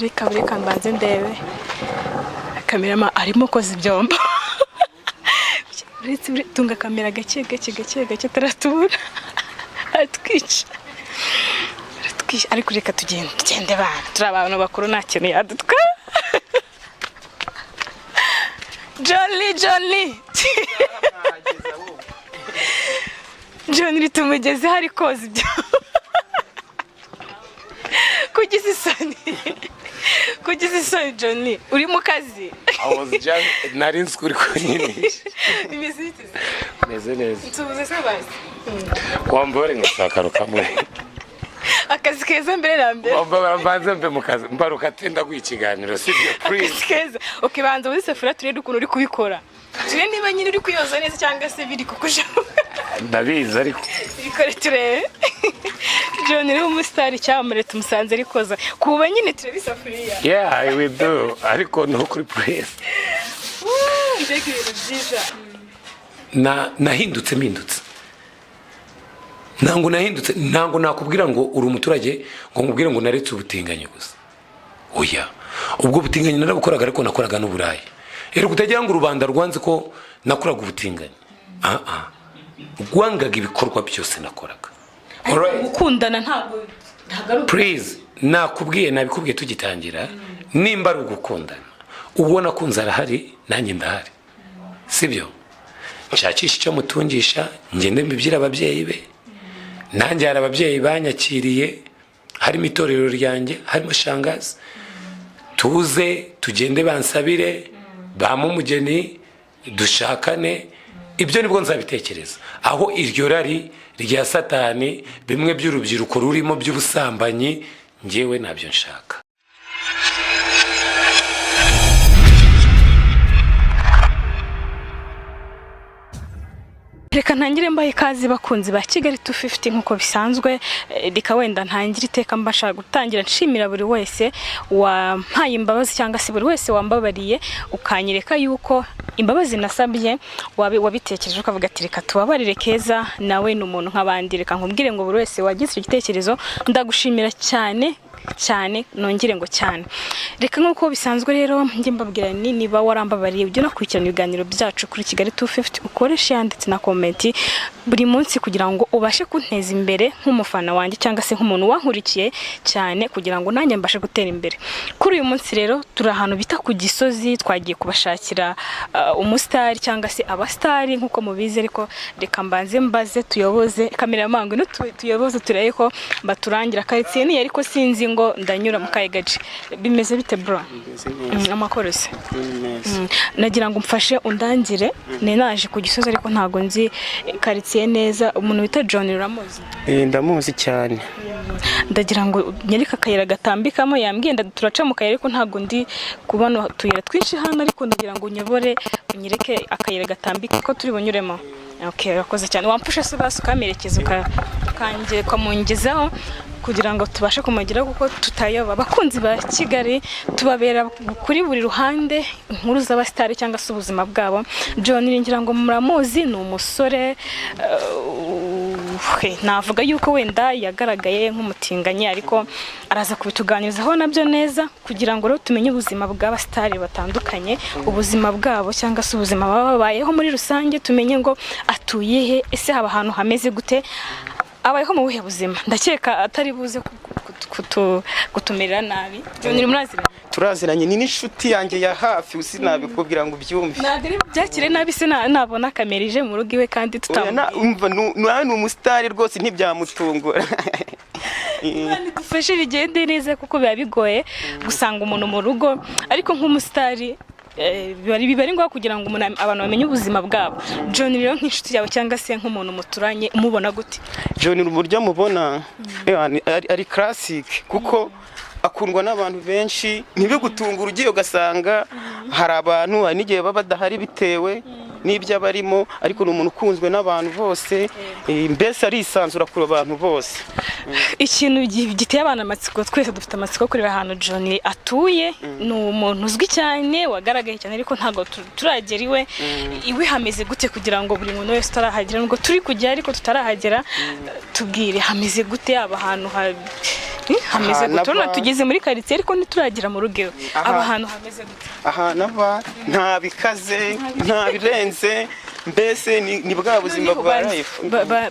Reka mbanze ndebe cameraman arimo koza ibyombo. Uretse tunga kamera gake gake gake gake, taratubura, aratwica, aratwica. Ariko reka tugende, tugende bana, turi abantu bakuru, nta kintu yadutwara. Jolly, Jolly, John, tumugeze hari koza ibyo. Kugize isoni, kugize isoni, John, uri mu kazi. I was just, nari nzi ko uri kunyinisha. Bimeze bite se? Meze neza. Nsuhuze se basi. Wambore ngasaba akantu kamwe. Akazi keza mbere na mbere. Wambabara mbanze mve mu kazi, mbaruka tenda guha ikiganiro, sibyo? Please. Akazi keza. Okay, banza muri safuriya turebe ukuntu uri kubikora, turebe niba nyine uri kuyoza neza cyangwa se biri kukujamo. Ndabizi ariko. Bikore turebe. John ni umusitari, cyamamare, tumusanze ari koza kuba nyine turebe isafuriya. Yeah, I will do, ariko no kuri please. Woo, mbega ibintu byiza! Na nahindutse, mpindutse, ntabwo nahindutse. Ntabwo nakubwira ngo uri umuturage ngo nkubwire ngo naretse ubutinganyi gusa. Oya, ubwo butinganyi narabukoraga, ariko nakoraga n'uburaya. Rero kutagira ngo rubanda rwanze ko nakoraga ubutinganyi, ah ah, rwangaga ibikorwa byose nakoraga. Alright. Gukundana ntabwo ari Please, nakubwiye, nabikubwiye tugitangira, nimba ari ugukundana, uwo nakunze arahari, nanjye ndahari, sibyo? Nshakisha icyo mutungisha, ngende mbibwire ababyeyi be. Nanjye hari ababyeyi banyakiriye, harimo itorero ryanjye, harimo shangazi. Tuze tugende bansabire, bampe umugeni, dushakane. Ibyo nibwo nzabitekereza. Aho iryo rari rya Satani, bimwe by'urubyiruko rurimo by'ubusambanyi, ngewe ntabyo nshaka. Reka ntangire mbahe ikaze, bakunzi ba Kigali 250, nk'uko bisanzwe. Reka wenda ntangire iteka mbasha gutangira nshimira buri wese wampaye imbabazi cyangwa se buri wese wambabariye, ukanyereka yuko imbabazi nasabye wabitekereje, ukavuga ati: "Reka tubabarire Keza, nawe ni umuntu nk'abandi." Reka nkubwire ngo buri wese wagize icyo gitekerezo, ndagushimira cyane cyane, nongere ngo cyane. Reka nk'uko bisanzwe rero njye mbabwira ni niba warambabariye, ujye unakurikirana ibiganiro byacu kuri Kigali 250, ukoreshe yanditse na comment buri munsi kugira ngo ubashe kunteza imbere nk'umufana wanjye cyangwa se nk'umuntu wankurikiye cyane, kugira ngo nanjye mbashe gutera imbere. Kuri uyu munsi rero turi ahantu bita ku Gisozi, twagiye kubashakira umusitari cyangwa se abasitari nk'uko mubizi. Ariko reka mbanze mbaze, tuyoboze cameraman, ngwino tuyoboze turebe ko baturangira karitsiye niyo, ariko sinzi ngo ndanyura mu kahe gace. Bimeze bite, bro? Bimeze neza. Amakuru se? Ni meza. Nagira ngo umfashe undangire. Ni naje ku Gisozi ariko ntabwo nzi karitsiye neza. Umuntu bita John uramuzi? Ndamuzi cyane. Ndagira ngo nyereke akayira gatambikamo. Yambwiye turaca mu kayira, ariko ntabwo ndi kubona utuyira twinshi hano, ariko ndagira ngo unyobore, unyereke akayira gatambika ko turi bunyuremo. Okay, urakoze cyane. Wamfasha se basi ukamerekeza, ukamungezaho kugira ngo tubashe kumugeraho, kuko tutayoba. Abakunzi ba Kigali tubabera kuri buri ruhande inkuru z'abasitari cyangwa se ubuzima bwabo. John ngira ngo muramuzi, ni umusore, navuga yuko wenda yagaragaye nk'umutinganyi, ariko araza kubituganirizaho nabyo neza, kugira ngo rero tumenye ubuzima bw'abasitari batandukanye, ubuzima bwabo cyangwa se ubuzima baba babayeho muri rusange, tumenye ngo atuye he, ese haba ahantu hameze gute, abayeho mu buhe buzima. Ndakeka atari buze kutumerera nabi. John muraziranye? Turaziranye, ni n'inshuti yanjye ya hafi, sinabikubwira ngo ubyumve. Ntabwo ari byakire nabi se nabona kamera ije mu rugo iwe kandi Oya, tutamubwiye? Umva, nawe ni umusitari rwose, ntibyamutungura. Imana idufashe bigende neza, kuko biba bigoye gusanga umuntu mu rugo, ariko nk'umusitari biba ari ngombwa kugira ngo umuntu, abantu bamenye ubuzima bwabo. John rero, nk'inshuti yawe cyangwa se nk'umuntu muturanye, umubona gute? John, uburyo mubona, ari classic, kuko akundwa n'abantu benshi. Ntibigutungura ugiye ugasanga hari abantu, hari n'igihe baba badahari bitewe n'ibyo aba arimo, ariko ni umuntu ukunzwe n'abantu bose. Mbese arisanzura ku bantu bose. Ikintu giteye abantu amatsiko, twese dufite amatsiko yo kureba ahantu John atuye. Ni umuntu uzwi cyane, wagaragaye cyane, ariko ntabwo turagera iwe. Iwe hameze gute, kugira ngo buri muntu wese utarahagera, nubwo turi kujya ariko tutarahagera, tubwire hameze gute, yaba ahantu hameze Ahantu gute? Urabona tugeze muri karitsiye ariko ntituragera mu rugo iwe. Aba ahantu hameze gute? Ahantu aba nta bikaze, nta birenze, mbese ni bwa buzima bwa life.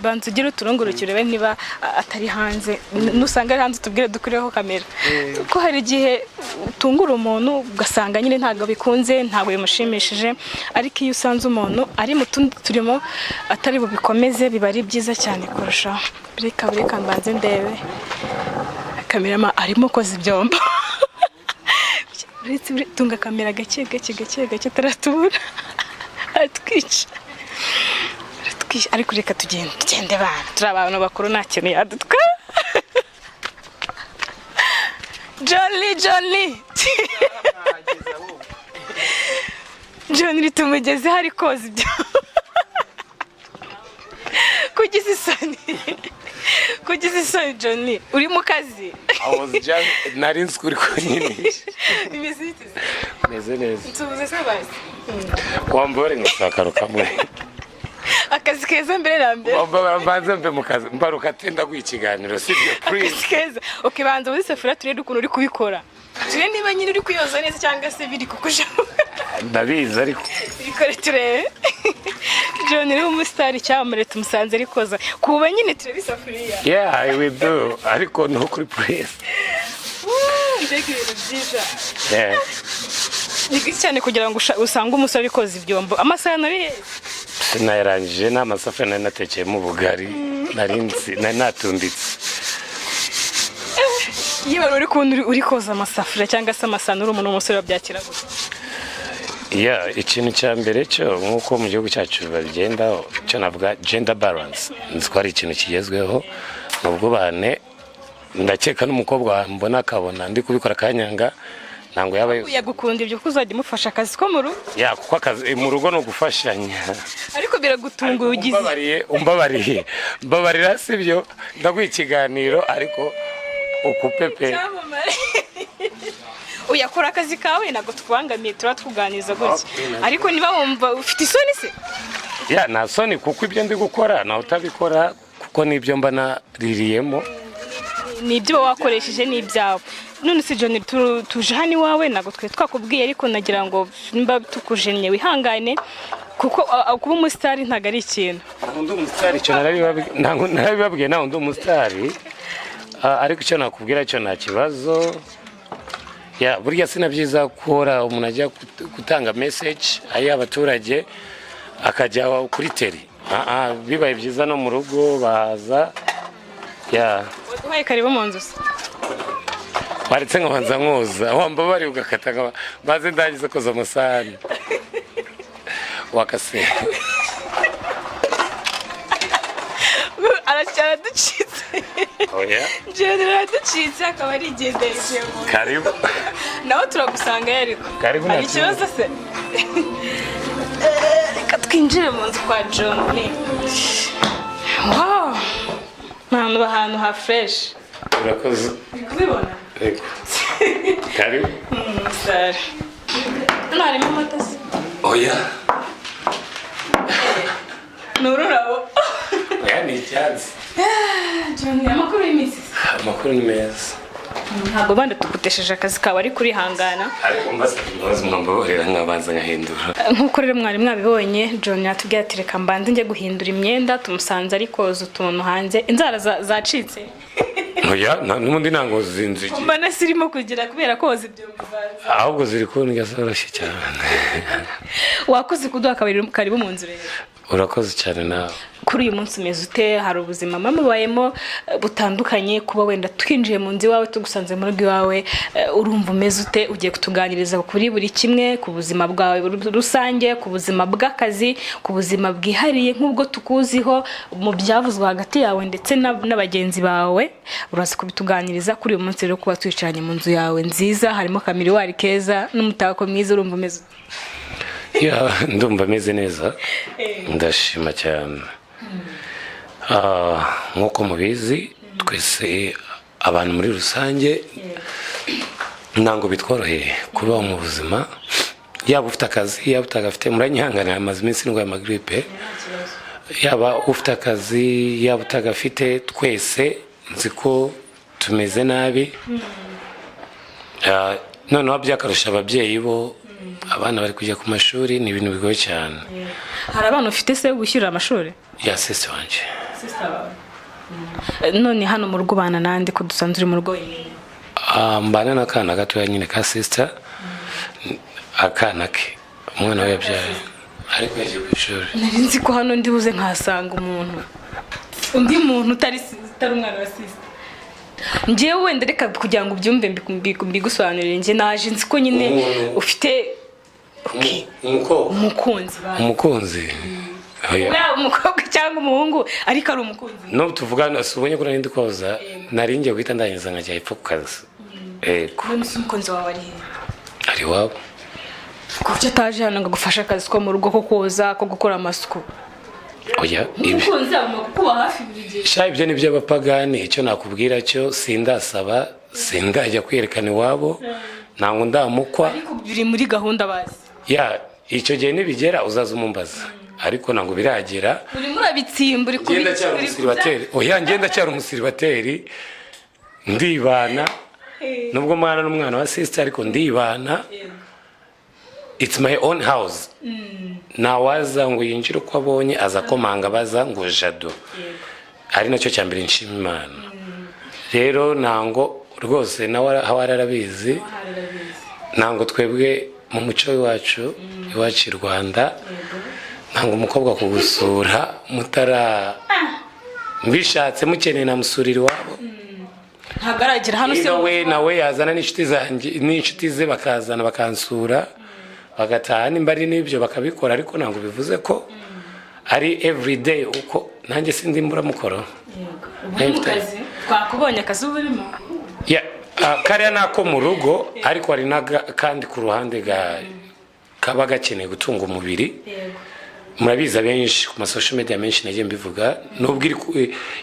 Banza ugire uturungurukire urebe niba atari hanze. Nusanga ari hanze utubwire dukureho kamera, ko hari igihe utungura umuntu ugasanga nyine ntabwo bikunze, ntabwo bimushimishije. Ariko iyo usanze umuntu ari mu tundi turimo atari bubikomeze, biba ari byiza cyane kurushaho. Reka mbanze ndebe kamerama arimo koza ibyombo. Uretse tunga kamera gake gake gake gake, taratubura, aratwica, aratwica. Ariko reka tugende, tugende bana, turi abantu bakuru, nta kintu yadutwara. Jolly, Jolly, John, tumugeze hari koza ibyo. Kugize isoni, kugize isoni, John, uri mu kazi. I was just, nari nzi ko uri kunyinisha. Bimeze bite se? Meze neza. Nsuhuze se basi. Wambore ngasakaro kamwe. Akazi keza mbere na mbere. Wambabara mbanze mve mu kazi, mbaruka tenda guha ikiganiro, sibyo? Please. Akazi keza. Okay, banza muri safuriya turebe ukuntu uri kubikora, turebe niba nyine uri kuyoza neza cyangwa se biri kukujamo. Ndabizi ariko. Bikore turebe. John ni umusitari, cyamamare, tumusanze ari koza kuba nyine turebe isafuriya. Yeah, I will do, ariko no kuri please. Woo, mbega ibintu byiza! Yeah. Ni byiza cyane kugira ngo usange umusore ari koza ibyombo. Amasahani ari he? Sinayarangije, ni amasafuriya nari natekeyemo ubugari, nari nari natumbitse. Iyo wari uri kubona uri koza amasafuriya cyangwa se amasahani uri umuntu w'umusore, babyakira gute? Yeah, ikintu cya mbere cyo nk'uko mu gihugu cyacu babigendaho, icyo navuga gender balance, nzi ko ari ikintu kigezweho ni ubwubahane. Ndakeka n'umukobwa mbona akabona ndi kubikora akanyanga, ntabwo yaba Yagukunda ibyo kuko uzajya umufasha akazi ko mu rugo. Ya, kuko akazi mu rugo ni ugufashanya. Ariko biragutunguye ugize Umbabariye, umbabariye, mbabarira, sibyo? Ndaguha ikiganiro ariko ukupepe. Cyamamare, uyakora akazi kawe, ntabwo tukubangamiye, tuba tukuganiriza gutya. Ariko niba wumva ufite isoni se? Ya, nta soni, kuko ibyo ndi gukora nawe utabikora, kuko nibyo mba naririyemo. Ni ibyo uba wakoresheje, ni ibyawe. None se John, tuje hano iwawe, ntabwo twari twakubwiye, ariko nagira ngo nimba tukujennye wihangane, kuko kuba umusitari ntabwo ari ikintu. Ntabwo ndi umusitari, icyo ntabwo narabibabwiye, ntabwo ndi umusitari. Ariko icyo nakubwira cyo nta kibazo. Ya, burya si na byiza guhora umuntu ajya gutanga message ayiha abaturage akajya kuri tele. Bibaye byiza no mu rugo bahaza, ya. Waduhaye karibu mu nzu se? Waretse nkabanza nkoza, wambabariye ugakata mbanze ndangize koza amasahani wakase. Araducitse. Oya. John araducitse, akaba arigendeye mu nzu. Karibu. Nawe turagusanga ariko. Karibu, nta Hari ikibazo se? Reka twinjire mu nzu kwa John. Wow, ni ahantu ha fresh. Urakoze. Uri kubibona? Yego. Karibu. Sare hano harimo amata se? Oya. Ni ururabo. Oya, ni icyatsi. John, amakuru y'iminsi? Amakuru ni meza. Ntabwo bandi tugutesheje akazi kawe, ariko urihangana. Ariko mbasabye imbabazi, mwambabarira nkabanza nkahindura. Nk'uko rero mwari mwabibonye, John yatubwiye ati reka mbanze njye guhindura imyenda. Tumusanze ari koza utuntu hanze. Inzara zacitse? Oya, n'ubundi ntabwo zinzige. Mbona zirimo kugira kubera koza ibyo bivanze. Ahubwo ziri kundya zoroshye cyane. Wakoze kuduha karibu mu nzu rero. Urakoze cyane nawe. Kuri uyu munsi umeze ute? Hari ubuzima mubayemo butandukanye, kuba wenda twinjiye mu nzu iwawe, tugusanze mu rugo iwawe, urumva umeze ute? Ugiye kutuganiriza kuri buri kimwe, ku buzima bwawe rusange, ku buzima bw'akazi, ku buzima bwihariye nk'ubwo tukuziho, mu byavuzwe hagati yawe ndetse na bagenzi bawe, uraza kubituganiriza. Kuri uyu munsi rero, kuba twicaranye mu nzu yawe nziza, harimo kamiriwari keza n'umutako mwiza, urumva umeze ute? Yeah, ndumva ameze neza, ndashima cyane. Nk'uko mubizi twese, abantu muri rusange, ntabwo bitworoheye kubaho mu buzima, yaba ufite akazi, yaba utagafite. Muranyihanganira, amaze iminsi ndwaye amagiripe. Yaba ufite akazi, yaba utagafite, twese nzi ko tumeze nabi. Noneho byakarusha ababyeyi bo abana bari kujya ku mashuri, ni ibintu bigoye cyane. Hari abana ufite se wishyurira amashuri? Yeah, sister wanjye. None hano mu rugo ubana nande, ko dusanzwe uri mu rugo wenyine? Mbana n'akana gatoya nyine ka sister, akana ke, umwana we yabyaye, ariko yagiye ku ishuri. Nari nzi ko hano ndi buze nkahasanga umuntu, undi muntu utari umwana wa sister. Njyewe wenda reka kugira ngo ubyumve mbigusobanurire. Njye naje nzi ko nyine ufite, okay, umukobwa. Umukunzi bawe. Umukunzi? Oya. Yaba umukobwa cyangwa umuhungu, ariko ari umukunzi. N'ubu tuvugana, si ubonye ko nari ndi koza, nari ngiye guhita ndangiza nkajya hepfo ku kazi. Yego. None se umukunzi wawe ari he? Ari iwabo. Kuki ataje hano ngo agufashe akazi ko mu rugo, ko koza, ko gukora amasuku? Oya, ibi Umukunzi agomba kukuba hafi buri gihe. Sha, ibyo ni iby'abapagani. Icyo nakubwira cyo, sindasaba, sindajya kwerekana iwabo, ntabwo ndamukwa. Ariko biri muri gahunda bazi. Yeah, icyo gihe nibigera uzaza umumbaza, ariko ntabwo biragera. Urimo urabitsimba, uri Ngenda cyari umusiribateri. Oya, ngenda cyari umusiribateri, ndibana. Nubwo mwana n'umwana wa sister, ariko ndibana. It's my own house. Ntawaza ngo yinjire uko abonye, aza akomanga, abaza ngo Jado. Ari nacyo cya mbere nshima Imana. Rero ntango rwose, nawe aho ari arabizi, ntabwo twebwe mu muco w'iwacu, iwacu i Rwanda, ntabwo umukobwa kugusura mutara mbishatse, mukeneye namusurira iwabo. Ntabwo aragera hano se? Niba we nawe yazana n'inshuti zanjye, n'inshuti ze, bakazana bakansura, bagataha, nimba ari n'ibyo bakabikora, ariko ntabwo bivuze ko ari everyday, uko nanjye sindi imburamukoro. Ubu uri mu kazi, twakubonye, akazi uba urimo. Yeah, kariya ni ako mu rugo, ariko hari n'akandi ku ruhande kaba gakeneye gutunga umubiri. Murabizi abenshi ku ma social media menshi nagiye mbivuga, nubwo iri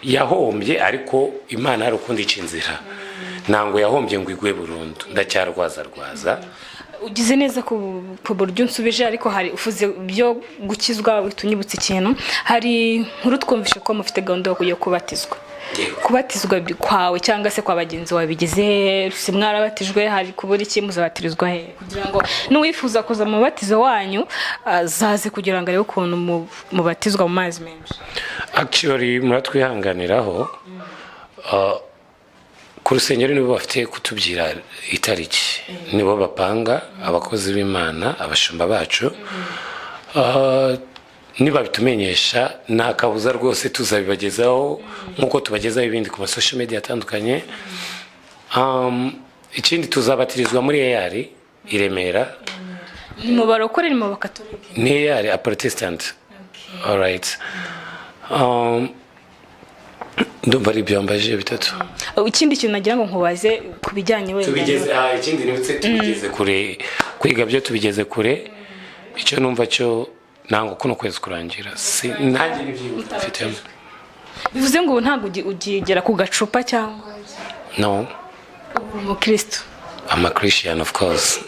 yahombye, ariko Imana hari ukundi ica inzira. Ntabwo yahombye ngo igwe burundu, ndacyarwaza rwaza. Ugize neza ku buryo unsubije, ariko hari ufuze byo gukizwa, uhita unyibutsa ikintu. Hari inkuru twumvishe ko mufite gahunda yo kujya kubatizwa. Kubatizwa kwawe cyangwa se kwa bagenzi bawe bigeze he? Si mwarabatijwe? Hari kubura iki? Muzabatirizwa he, kugira ngo n'uwifuza kuza mu mubatizo wanyu azaze, kugira ngo arebe ukuntu mubatizwa mu mazi menshi? Actually, muratwihanganiraho, ku rusengero nibo bafite kutubwira itariki, nibo bapanga, abakozi b'Imana, abashumba bacu. Nibabitumenyesha nta kabuza rwose tuzabibagezaho nk'uko tubagezaho ibindi ku ma social media atandukanye. Ikindi, tuzabatirizwa muri EAR i Remera. Ni mu barokore, ni mu bakatolike? Ni EAR, a Protestant. Alright, ndumva ari ibyo wambajije bitatu. Ikindi kintu nagira ngo nkubaze ku bijyanye wenda Tubigeze, ikindi nibutse, tubigeze kure kwiga byo, tubigeze kure. Icyo numva cyo, ntabwo kuno kwezi kurangira si nanjye n'ibyihuta mfitemo. Bivuze ngo ubu ntabwo ukigera ku gacupa cyangwa? No. Ubu uri umukristo? I'm a Christian, of course.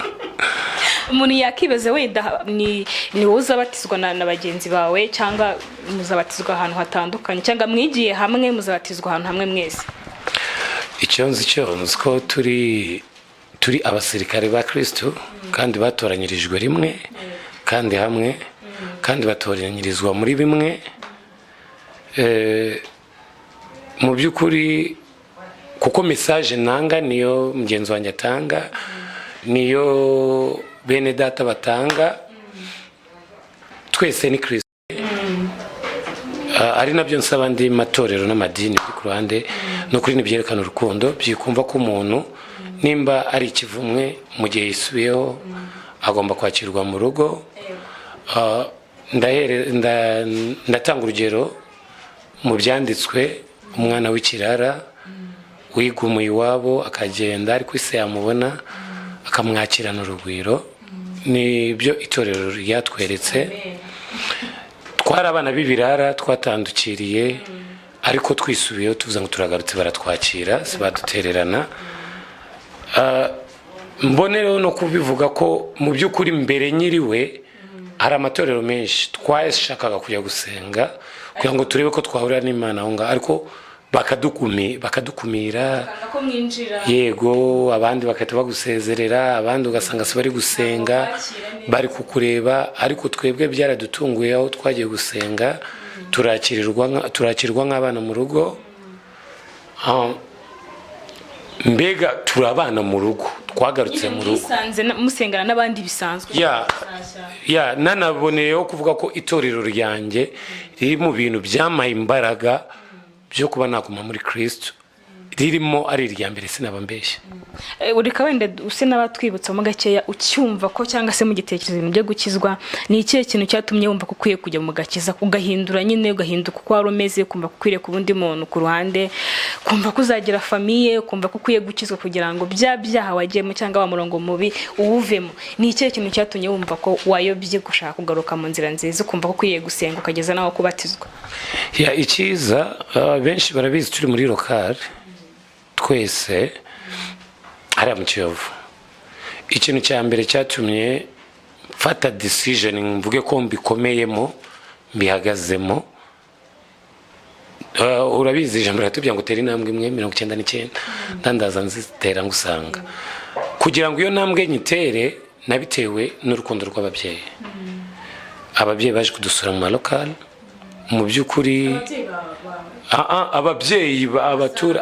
Umuntu yakibaza wenda ni wowe uzabatizwa na bagenzi bawe, cyangwa muzabatizwa ahantu hatandukanye, cyangwa mwigiye hamwe, muzabatizwa ahantu hamwe mwese? Icyo nzi cyo, nzi ko turi abasirikare ba Kristo, kandi batoranyirijwe rimwe kandi hamwe, kandi batoranyirizwa muri bimwe. Mu by'ukuri, kuko message nanga niyo mugenzi wanjye atanga, niyo bene data batanga, twese ni Kristo. Ari nabyo nsaba andi matorero n'amadini biri ku ruhande, ni ukuri ntibyerekana urukundo, byikumva ko umuntu nimba ari ikivumwe, mu gihe yisubiyeho agomba kwakirwa mu rugo. Ndatanga urugero mu byanditswe: umwana w'ikirara wigumuye iwabo akagenda, ariko ise yamubona akamwakirana urugwiro. Nibyo itorero ryatweretse. Twari abana b'ibirara, twatandukiriye, ariko twisubiyeho, tuvuze ngo turagarutse, baratwakira, si badutererana. Mbonereho no kubivuga ko mu by'ukuri mbere nyiriwe hari amatorero menshi twashakaga kujya gusenga kugira ngo turebe ko twahurira n'Imana aho ngaho, ariko bakadukumira. Ko mwinjira. Yego, abandi bagahita bagusezerera, abandi ugasanga si bari gusenga, bari kukureba. Ariko twebwe byaradutunguye, aho twagiye gusenga turakirwa nk'abana mu rugo. Mbega turabana mu rugo, twagarutse mu rugo. Mwisanze musengana n'abandi bisanzwe. Ya, nanaboneyeho kuvuga ko itorero ryanjye riri mu bintu byamaye imbaraga byo kuba naguma muri Kristo, ririmo ari irya mbere, sinaba mbeshya. Reka wenda use n'abatwibutsamo gakeya, ucyumva ko cyangwa se mu gitekerezo ibintu byo gukizwa, ni ikihe kintu cyatumye wumva ko ukwiye kujya mu gakiza, ugahindura nyine, ugahinduka uko wari umeze, ukumva ko ukwiriye kuba undi muntu ku ruhande, kumva ko uzagira famille, ukumva ko ukwiye gukizwa kugira ngo bya byaha wagiyemo cyangwa wa murongo mubi uwuvemo? Ni ikihe kintu cyatumye wumva ko wayobye, gushaka kugaruka mu nzira nziza, ukumva ko ukwiye gusenga, ukageza n'aho kubatizwa? Ya, icyiza, benshi barabizi, turi muri local twese hariya mu Kiyovu, ikintu cya mbere cyatumye mfata decision mvuge ko mbikomeyemo, mbihagazemo, urabizi ijambo riratubwira ngo utere intambwe imwe, 99 ndandaza nzitera ngusanga. Kugira ngo iyo ntambwe nyitere, nabitewe n'urukundo rw'ababyeyi. Ababyeyi baje kudusura mu ma local. Mu by'ukuri ababyeyi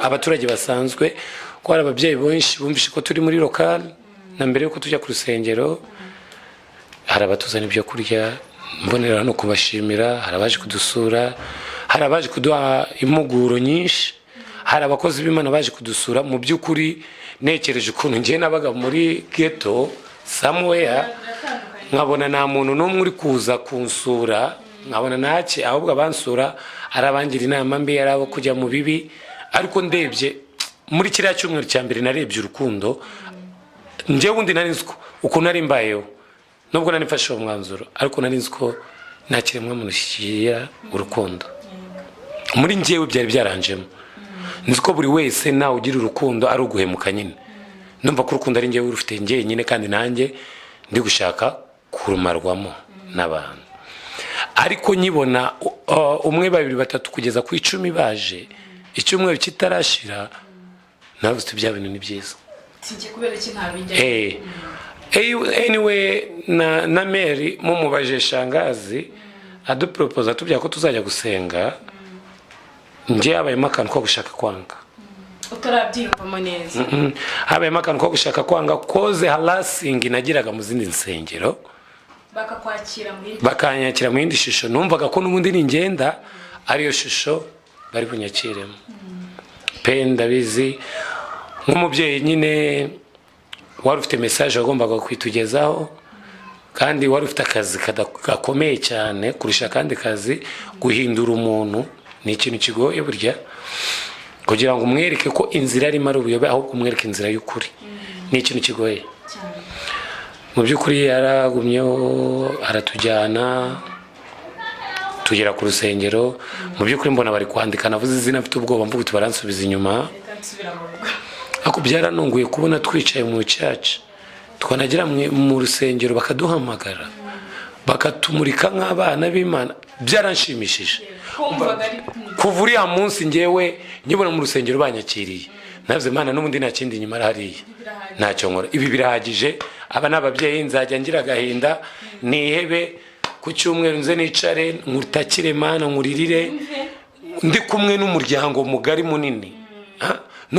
abaturage basanzwe, ko hari ababyeyi benshi bumvishe ko turi muri local na mbere yuko tujya ku rusengero, hari abatuzana ibyo kurya, mbonera no kubashimira, hari abaje kudusura, hari abaje kuduha impuguro nyinshi, hari abakozi b'Imana baje kudusura. Mu by'ukuri ntekereje ukuntu ngiye nabaga muri ghetto somewhere, nkabona nta muntu n'umwe uri kuza kunsura, nkabona ntacye, ahubwo abansura ari abangira inama mbi, ari abo kujya mu bibi. Ariko ndebye muri kiriya cyumweru cya mbere, narebye urukundo. Njyewe ubundi nari nzi ko ukuntu nari mbayeho, nubwo nari mfashe uwo mwanzuro, ariko nari nzi ko nta kiremwamuntu kigira urukundo. Muri njyewe byari byaranjemo, nzi ko buri wese nawe ugira urukundo ari uguhemuka nyine. Numva ko urukundo ari njyewe urufite njyenyine, kandi nanjye ndi gushaka kurumarwamo n'abantu. Ariko nyibona umwe, babiri, batatu, kugeza ku 10 baje icyumweru kitarashira, navuze uti bya bintu ni byiza. Sinjye kubera iki ntabijya. Anyway, na Mary mumubaje, shangazi aduporopoza tubwira ko tuzajya gusenga, njye habayemo akantu ko gushaka kwanga. Utarabyiyumvamo neza. Habayemo akantu ko gushaka kwanga, koze harassing nagiraga mu zindi nsengero. Bakakwakira mu yindi. Bakanyakira mu yindi shusho. Numvaga ko n'ubundi ningenda ariyo shusho bari bunyakiremo pe. Ndabizi, nk'umubyeyi nyine wari ufite message wagombaga kwitugezaho, kandi wari ufite akazi gakomeye cyane kurusha akandi kazi. Guhindura umuntu ni ikintu kigoye burya, kugira ngo umwereke ko inzira arimo ari ubuyobe, ahubwo umwereke inzira y'ukuri, ni ikintu kigoye. Mu by'ukuri yaragumyeho, aratujyana, tugera ku rusengero. Mu by'ukuri mbona bari kwandika, navuze izina mfite ubwoba, mvuga uti baransubiza inyuma. Ariko byaranunguye kubona twicaye mu church, twanagera mu rusengero bakaduhamagara, bakatumurika nk'abana b'Imana. Byaranshimishije. Kumvaga ari Kuva uriya munsi ngewe nkibona mu rusengero banyakiriye, navuze: "Imana, n'ubundi nta kindi inyuma hariya, ntacyo nkora, ibi birahagije. Aba ni ababyeyi, nzajya ngira agahinda nihebe, ku cyumweru nze nicare nkutakire Mana, nkuririre ndi kumwe n'umuryango mugari munini." Ha? Ni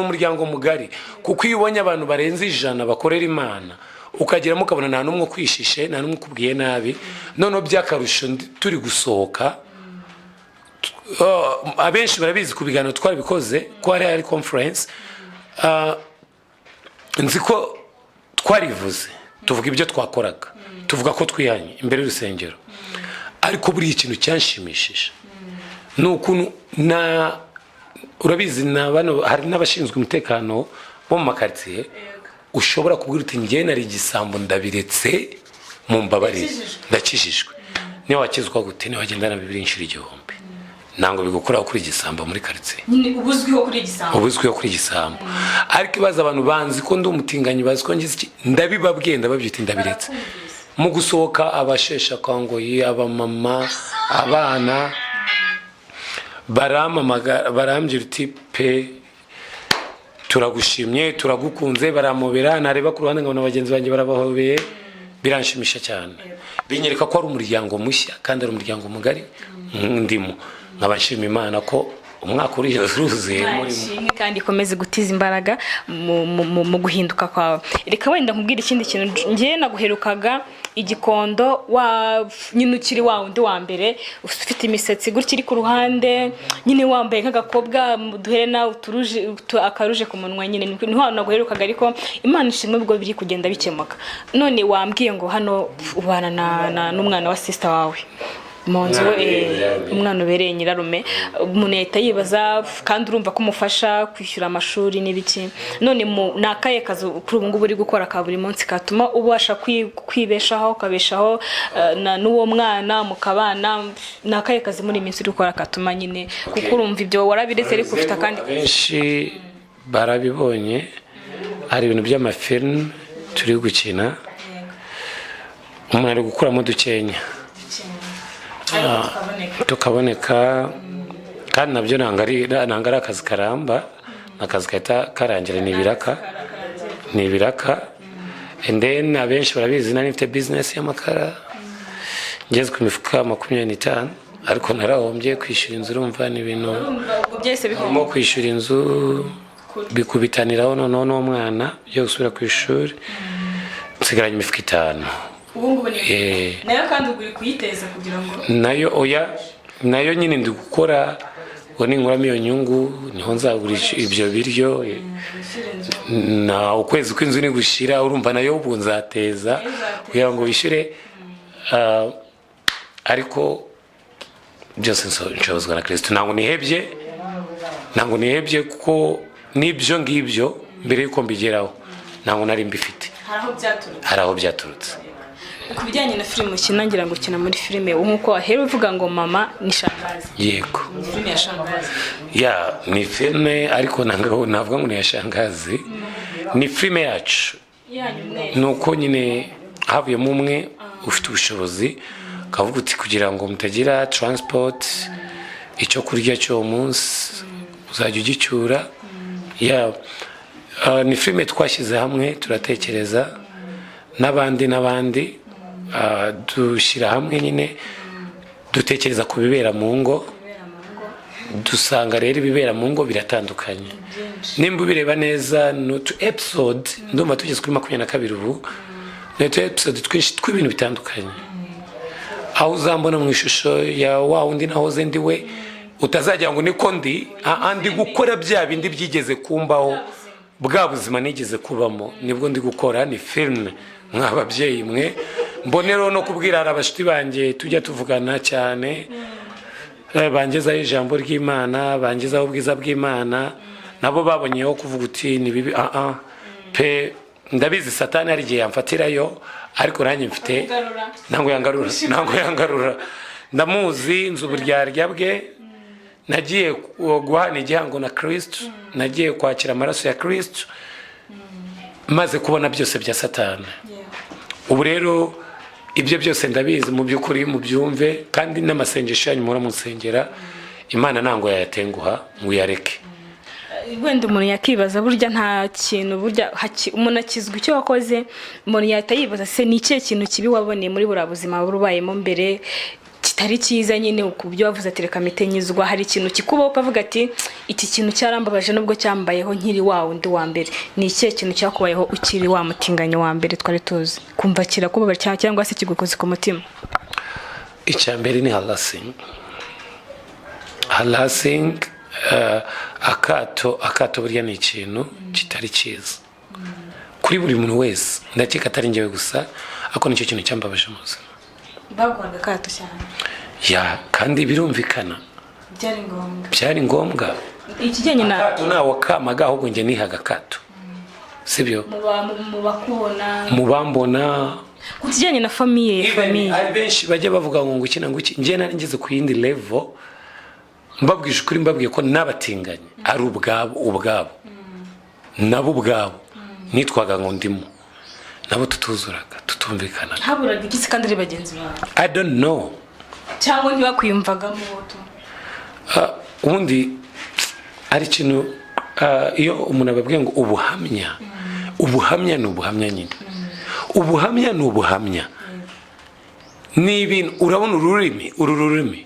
umuryango mugari, kuko iyo ubonye abantu barenze 100 bakorera Imana, ukageramo ukabona nta n'umwe ukwishishe, nta n'umwe ukubwiye nabi. Noneho by'akarusho turi gusohoka, abenshi barabizi, ku biganiro twarabikoze ko hari conference. Nzi ko twarivuze, tuvuga ibyo twakoraga, tuvuga ko twihanye imbere y'urusengero. Ariko buriya ikintu cyanshimishije ni ukuntu na urabizi na bano, hari n'abashinzwe umutekano bo mu makaritsiye. Ushobora kubwira uti: "Njye nari igisambo, ndabiretse, mumbabarire, ndakijijwe." Niyo wakizwa gute, niyo wagendana Bibiri inshuro 1000, ntabwo bigukuraho kuri igisambo muri karitsiye. Nyine uba uzwiho kuri igisambo. Uba uzwiho kuri igisambo. Ariko ibaza abantu banzi ko ndi umutinganyi, bazi ko ngize iki, ndabibabwiye, ndababyita, ndabiretse. Mu gusohoka, abasheshe akanguhe, abamama, abana barampamagara, barambwira uti: "Pe, turagushimye, turagukunze." Baramobera, nareba ku ruhande nkabona bagenzi banjye barabahobeye, biranshimisha cyane, binyereka ko ari umuryango mushya kandi ari umuryango mugari ndimo. Nkaba nshima Imana ko umwaka uri uruzuye murimo. Ishimwe kandi ikomeze gutiza imbaraga mu guhinduka kwawe. Reka wenda nkubwire ikindi kintu. Ngewe naguherukaga igikondo wa nyine ukiri wa wundi wa mbere, ufite imisatsi gutya iri ku ruhande, nyine wambaye nk'agakobwa, uduherena, uturuje, akaruje ku munwa. Nyine ni wa naguherukaga, ariko Imana ishimwe ubwo biri kugenda bikemuka. None wambwiye ngo hano ubana n'umwana wa sister wawe mu nzu. Umwana ubereye nyirarume. Umwana ubereye nyirarume. Umuntu yahita yibaza, kandi urumva ko umufasha kwishyura amashuri n'ibiki. None ni akahe kazi kuri ubu ngubu uri gukora ka buri munsi katuma ubasha kwibeshaho, ukabeshaho n'uwo mwana mukabana? Ni akahe kazi muri iyi minsi uri gukora katuma nyine, kuko urumva ibyo warabiretse ariko ufite akandi? Abenshi barabibonye, hari ibintu by'amafilime turi gukina, umuntu ari gukuramo dukenya tukaboneka, kandi nabyo ntabwo ari akazi karamba, ni akazi gahita karangira, ni ibiraka, ni ibiraka. And then abenshi barabizi, nari mfite business y'amakara, ngeze ku mifuka 25, ariko narahombye. Kwishyura inzu, urumva ni ibintu Ubwo byahise bihomba. Urimo kwishyura inzu, bikubitaniraho noneho n'umwana ugiye gusubira ku ishuri, nsigaranye imifuka 5. Ubu ngubu ni nayo kandi ubwo uri kuyiteza kugira ngo Nayo oya, nayo nyine ndi gukora ngo ninkuramo iyo nyungu niho nzagurisha ibyo biryo na ukwezi kw'inzu nigushira. Urumva nayo ubu nzateza kugira ngo wishyure. Ariko byose nshobozwa na Kirisito. Ntabwo nihebye, ntabwo nihebye, kuko n'ibyo ngibyo mbere y'uko mbigeraho ntabwo nari mbifite. Hari aho byaturutse. Hari aho byaturutse. Ku bijyanye na filime ukina, ngira ngo ukina muri filime nk'uko wahera uvuga ngo mama ni Shangazi. Yego. Filime ya Shangazi. Ya, ni filime, ariko ntabwo navuga ngo ni iya Shangazi, ni filime yacu. Yanyu mwese. Ni uko nyine havuyemo umwe ufite ubushobozi, akavuga uti: "Kugira ngo mutagira transport, icyo kurya cy'uwo munsi uzajya ugicyura." Ya, ni filime twashyize hamwe, turatekereza n'abandi n'abandi, dushyira hamwe nyine, dutekereza ku bibera mu ngo, dusanga rero ibibera mu ngo biratandukanye. Nimba ubireba neza, ni utu episode, ndumva tugeze kuri 22 ubu, ni utu episode twinshi tw'ibintu bitandukanye, aho uzambona mu ishusho ya wa wundi nahoze ndi we, utazagira ngo niko ndi. Ndi gukora bya bindi byigeze kumbaho, bwa buzima nigeze kubamo, nibwo ndi gukora. Ni filime mwa babyeyi mwe. Mboneraho no kubwira, hari abashuti banjye tujya tuvugana cyane, bangezaho ijambo ry'Imana, bangezaho ubwiza bw'Imana, nabo babonyeho kuvuga uti: "Ni bibi." Ah ah pe, ndabizi Satani hari igihe yamfatirayo, ariko nanjye mfite ntabwo yangarura, ntabwo yangarura. Ndamuzi, nzi uburyarya bwe. Nagiye guhana igihango na Kristo, nagiye kwakira amaraso ya Kristo, maze kubona byose bya Satani. Ubu rero ibyo byose ndabizi mu by'ukuri, mubyumve, kandi n'amasengesho yanyu muhora munsengera, Imana ntabwo yayatenguha ngo uyareke. Wenda umuntu yakibaza, burya nta kintu, burya umuntu akizwa icyo wakoze. Umuntu yahita yibaza se, ni ikihe kintu kibi waboneye muri buriya buzima wari ubayemo mbere kitari cyiza nyine, ku byo wavuze ati: "Reka mpite nyizwa"? Hari ikintu kikubaho ukavuga ati: "Iki kintu cyarambabaje nubwo cyambayeho nkiri wa wundi wa mbere"? Ni ikihe kintu cyakubayeho ukiri wa mutinganyi wa mbere twari tuzi, kumva kirakubabaje cyangwa se kigukoze ku mutima? Icya mbere ni harassing, harassing, akato. Akato burya ni ikintu kitari cyiza kuri buri muntu wese, ndakeka atari njyewe gusa, ariko nicyo kintu cyambabaje mu buzima. Baguhaga akato cyane? Ya, kandi birumvikana. Byari ngombwa. Byari ngombwa. Ikijyanye na Akato ntawe kamaga, ahubwo njye nihaga akato. Sibyo? Mu bakubona. Mu bambona. Ku kijyanye na famille. Even Famille. hari benshi bajya bavuga ngo iki na ngo iki. Njye nari ngeze ku yindi level, mbabwije ukuri, mbabwiye ko n'abatinganyi ari ubwabo ubwabo, nabo ubwabo nitwaga ngo ndimo nabo tutuzuraga, tutumvikanaga. Haburaga iki se kandi ari bagenzi bawe? I don't know. Cyangwa ntibakwiyumvagamo tu? Ubundi ari ikintu, iyo umuntu ababwiye ngo ubuhamya, ubuhamya ni ubuhamya nyine, ubuhamya ni ubuhamya, ni ibintu urabona ururimi, uru rurimi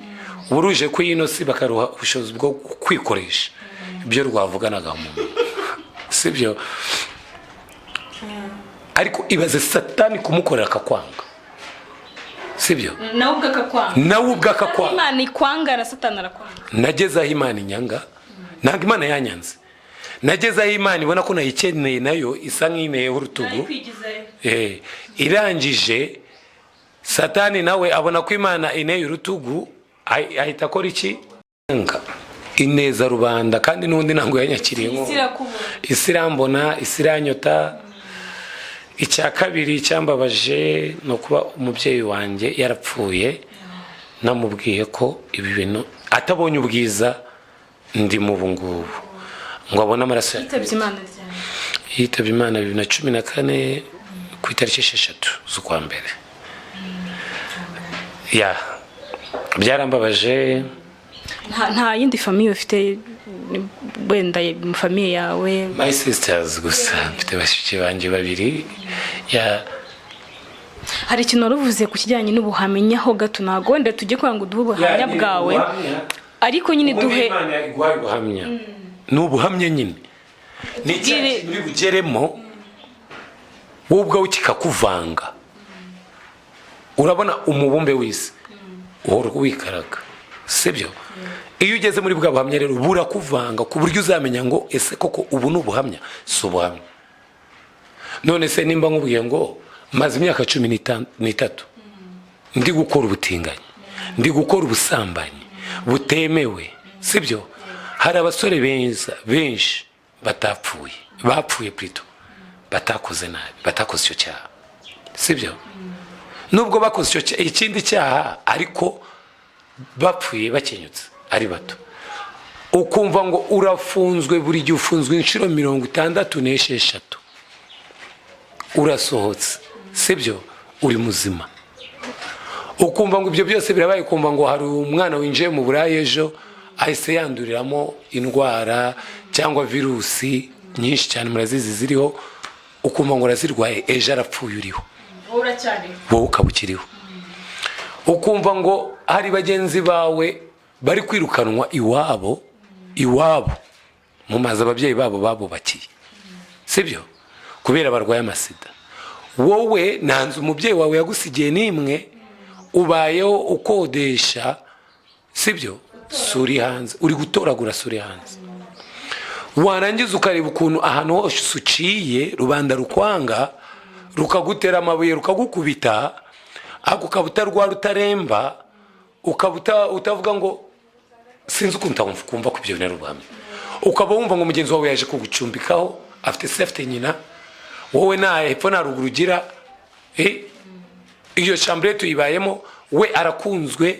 uba ruje ku ino si bakaruha ubushobozi bwo kwikoresha ibyo rwavuganaga mu muntu, sibyo? Ariko ibaze Satani kumukorera akakwanga, sibyo? Nawe ubwo akakwanga. Nawe ubwe akakwanga. Imana ikwanga na Satani arakwanga. Nageze aho Imana inyanga. Ntabwo Imana yanyanze, nageze aho Imana ibona ko nayikeneye, nayo isa nk'ineyeho urutugu. Kwigizayo. Irangije Satani nawe abona ko Imana ineye urutugu, ahita akora iki? Nga ineza rubanda, kandi n'ubundi ntabwo yanyakiriye nko Isi irakubona. Isi irambona, isi iranyota. Icya kabiri cyambabaje ni ukuba umubyeyi wanjye yarapfuye namubwiye ko ibi bintu, atabonye ubwiza ndi mu ngubu ngo abone amaraso ya Yitabye Imana ryari? Yitabye Imana 2014 ku itariki 6 z'ukwa mbere. Ya, byarambabaje. Nta yindi famille ufite wenda mu famille yawe? My sisters gusa, mfite bashiki banjye babiri, ya. Hari ikintu wari uvuze ku kijyanye n'ubuhamya ho gato. Ntabwo wenda tujye kugira ngo duhe ubuhamya bwawe, ariko nyine duhe. Imana iguhaye ubuhamya, ni ubuhamya nyine, ni icyaha kintu uri bugeremo wowe ubwawe kikakuvanga. Urabona umubumbe w'isi uhora wikaraga, sibyo? Iyo ugeze muri bwa buhamya rero burakuvanga ku buryo uzamenya ngo ese koko ubu ni ubuhamya, si ubuhamya? None se nimba nkubwiye ngo maze imyaka 13 ndi gukora ubutinganyi, ndi gukora ubusambanyi butemewe, sibyo? Hari abasore beza benshi batapfuye, bapfuye plutôt, batakoze nabi, batakoze icyo cyaha, sibyo? Nubwo bakoze icyo ikindi cyaha, ariko bapfuye bakenyutse ari bato. Ukumva ngo urafunzwe, buri gihe ufunzwe inshuro 66, urasohotse, sibyo? Uri muzima. Ukumva ngo ibyo byose birabaye, ukumva ngo hari umwana winjiye mu Burayi ejo ahise yanduriramo indwara cyangwa virusi nyinshi cyane murazizi ziriho, ukumva ngo urazirwaye, ejo arapfuye uriho. Wowe uracyariho. Wowe ukaba ukiriho. Ukumva ngo hari bagenzi bawe bari kwirukanwa iwabo, iwabo mu mazu ababyeyi babo babubakiye, sibyo? Kubera barwaye amasida. Wowe nta nzu umubyeyi wawe yagusigiye n'imwe, ubayeho ukodesha, sibyo? Suri hanze, uri gutoragura suri hanze. Warangiza ukareba ukuntu ahantu hose uciye rubanda rukwanga, rukagutera amabuye, rukagukubita, ariko ukaba utarwara, utaremba, ukaba utavuga ngo sinzi ukuntu kumva ko ibyo bintu ari ubuhamya. Ukaba wumva ngo mugenzi wawe yaje kugucumbikaho, afite se, afite nyina, wowe nta hepfo nta ruguru ugira. Iyo chambre tuyibayemo, we arakunzwe,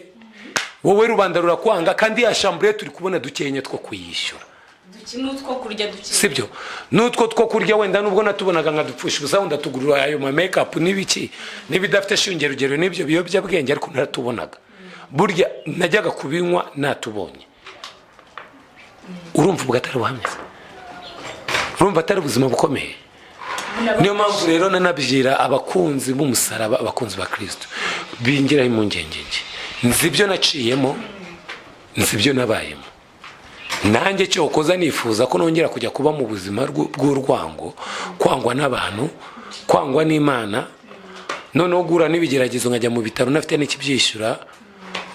wowe rubanda rurakwanga, kandi ya chambre turi kubona dukenya two kuyishyura. N'utwo kurya duke. Sibyo? N'utwo two kurya wenda nubwo natubonaga nkadupfusha ubusa, wenda tugurura ayo ma make-up n'ibiki n'ibidafite shingiro n'ibyo biyobyabwenge, ariko naratubonaga. Burya najyaga kubinywa natubonye. Urumva ubwo atari ubuhamya? Urumva atari ubuzima bukomeye? Niyo mpamvu rero nanabwira abakunzi b'umusaraba, abakunzi ba Kirisito, bingiraho impungenge. Nzi ibyo naciyemo, nzi ibyo nabayemo. Nanjye cyokoza nifuza ko nongera kujya kuba mu buzima bw'urwango, kwangwa n'abantu, kwangwa n'Imana, noneho guhura n'ibigeragezo, nkajya mu bitaro ntafite n'ikibyishyura,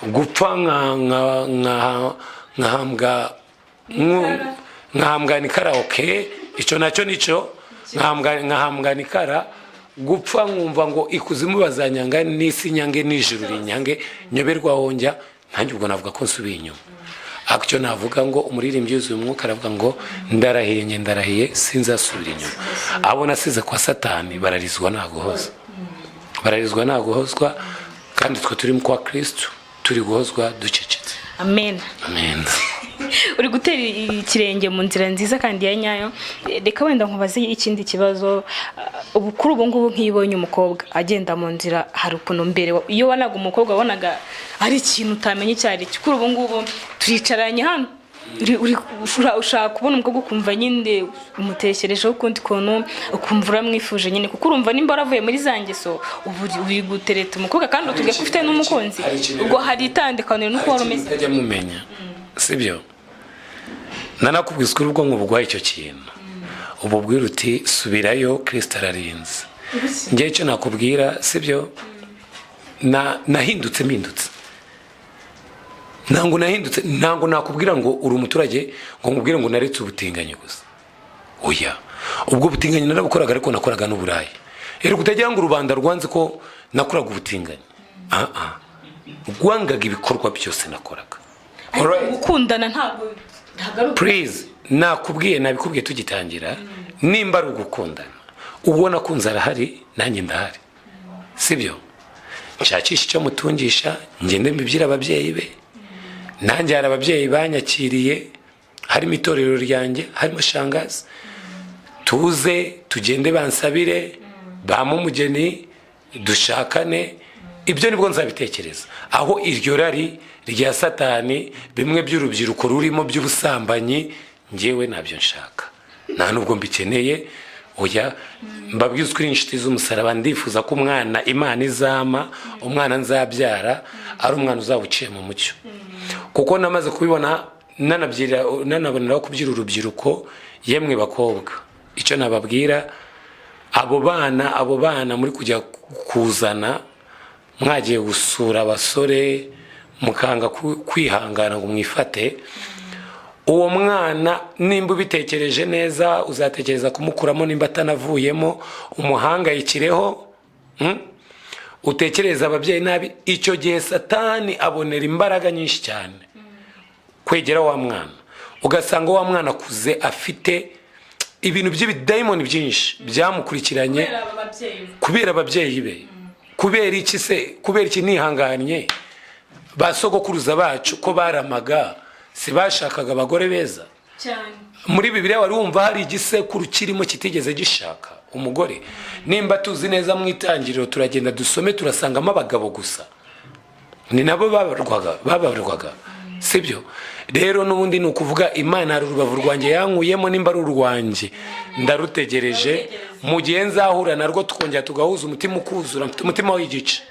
gupfa nkahambwa nkahambwa ni karaoke, icyo nacyo nicyo nkahambwa ni kara gupfa, nkumva ngo ikuzimu bazanyanga, n'isi nyange, n'ijuru rinyange, nyoberwa aho njya. Ntange ubwo navuga ko nsubiye inyuma. Ariko icyo navuga ngo umuririmbyi yuzuye umwuka aravuga ngo ndarahiye, njye ndarahiye, sinzasubira inyuma. Abo nasize kwa Satani bararizwa ntaguhoza, bararizwa ntaguhozwa, kandi twe turi kwa Kristo turi guhozwa ducecetse. Amen. Amen. Uri gutera ikirenge mu nzira nziza kandi ya nyayo. Reka wenda nkubaze ikindi kibazo. Ubu kuri ubu ngubu, nk'iyo ubonye umukobwa agenda mu nzira, hari ukuntu mbere iyo wabonaga umukobwa wabonaga ari ikintu utamenya icyo ari cyo. Kuri ubu ngubu turicaranye hano, ushaka kubona umukobwa ukumva nyine umutekerejeho ukundi kuntu, ukumva uramwifuje nyine, kuko urumva nimba waravuye muri za ngeso, ubu uri gutereta umukobwa kandi utubwiye ko ufite n'umukunzi. Hari ikintu- Ubwo hari itandukaniro n'uko wari umeze. Utajya mumenya, sibyo? Nanakubwiza ukuri, ubwonko bugwaye icyo kintu ubu bwira uti subirayo, Kirisito ararinze. Njyewe icyo nakubwira, sibyo, nahindutse, mpindutse, ntabwo nahindutse. Ntabwo nakubwira ngo uri umuturage ngo nkubwire ngo naretse ubutinganyi gusa. Oya, ubwo butinganyi narabukoraga, ariko nakoraga n'uburaya. Rero kutagira ngo rubanda rwanze ko nakoraga ubutinganyi, ah ah, rwangaga ibikorwa byose nakoraga. Alright. Gukundana ntabwo ari Please, nakubwiye, nabikubwiye tugitangira, nimba ari ugukundana, uwo nakunze arahari, nanjye ndahari, sibyo? Nshakisha icyo mutungisha, ngende mbibwire ababyeyi be. Nanjye hari ababyeyi banyakiriye, harimo itorero ryanjye, harimo shangazi. Tuze tugende bansabire, bampe umugeni, dushakane. Ibyo nibwo nzabitekereza. Aho iryo rari rya Satani, bimwe by'urubyiruko rurimo by'ubusambanyi, ngewe ntabyo nshaka, nta nubwo mbikeneye. Oya, mbabwize ukuri, inshuti z'umusaraba, ndifuza ko umwana Imana izama, umwana nzabyara, ari umwana uzaba uciye mu mucyo, kuko namaze kubibona, nanaboneraho kubyira urubyiruko. Yemwe bakobwa, icyo nababwira, abo bana muri kujya kuzana, mwagiye gusura abasore mukanga kwihangana ngo mwifate, uwo mwana nimba ubitekereje neza uzatekereza kumukuramo nimba atanavuyemo, umuhangayikireho, Utekereza ababyeyi nabi. Icyo gihe Satani abonera imbaraga nyinshi cyane kwegera wa mwana, ugasanga wa mwana akuze afite ibintu by'ibidayimoni byinshi byamukurikiranye Kubera aba babyeyi. Kubera ababyeyi be. Kubera iki se? Kubera iki nihanganye? Ba sogokuruza bacu ko baramaga, si bashakaga abagore beza? Cyane. Muri Bibiliya wari wumva hari igisekuru kirimo kitigeze gishaka umugore? Nimba tuzi neza mu Itangiriro, turagenda dusome, turasangamo abagabo gusa, ni nabo babarwaga, sibyo? Rero n'ubundi ni ukuvuga Imana hari urubavu rwanjye yankuyemo, nimba ari urwanjye ndarutegereje. Mu gihe nzahura narwo tukongera tugahuza, umutima ukuzura, mfite umutima w'igice.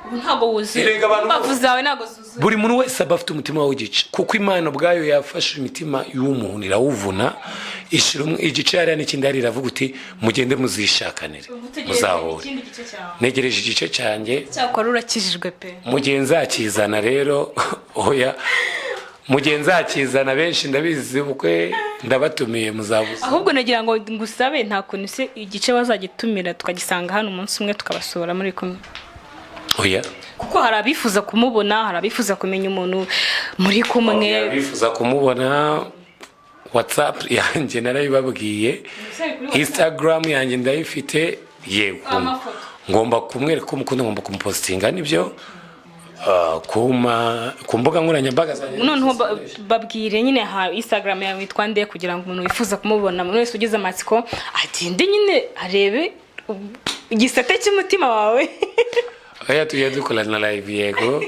Ubu ntabwo wuzuye. Erega abantu Imbavu zawe ntabwo zuzuye. Buri muntu wese aba afite umutima w'igice, kuko Imana ubwayo yafashe imitima y'umuntu irawuvuna, ishyira igice hariya n'ikindi hariya, iravuga uti mugende muzishakanire, Ubu utegereje muzahure. ikindi gice cyawe. Ntegereje igice cyanjye. Cyakora urakijijwe pe. Mu gihe nzakizana rero, oya, mu gihe nzakizana, benshi ndabizi, ubukwe ndabatumiye, muzabuze. Ahubwo nagira ngo ngusabe, nta kuntu se igice bazagitumira tukagisanga hano umunsi umwe, tukabasura muri kumwe? Oya. Kuko hari abifuza kumubona, hari abifuza kumenya umuntu muri kumwe. Bifuza kumubona, WhatsApp yanjye narayibabwiye, Instagram yanjye ndayifite, yego. Amafoto. Ngomba kumwereka ko umukunda, ngomba kumupositinga, nibyo. Ku mbuga nkoranyambaga zanjye. Noneho babwire nyine ha Instagram yawe witwa nde, kugira ngo umuntu wifuza kumubona, umuntu wese ugize amatsiko agende nyine arebe igisate cy'umutima wawe. Oya, tugiye dukora na live. Yego,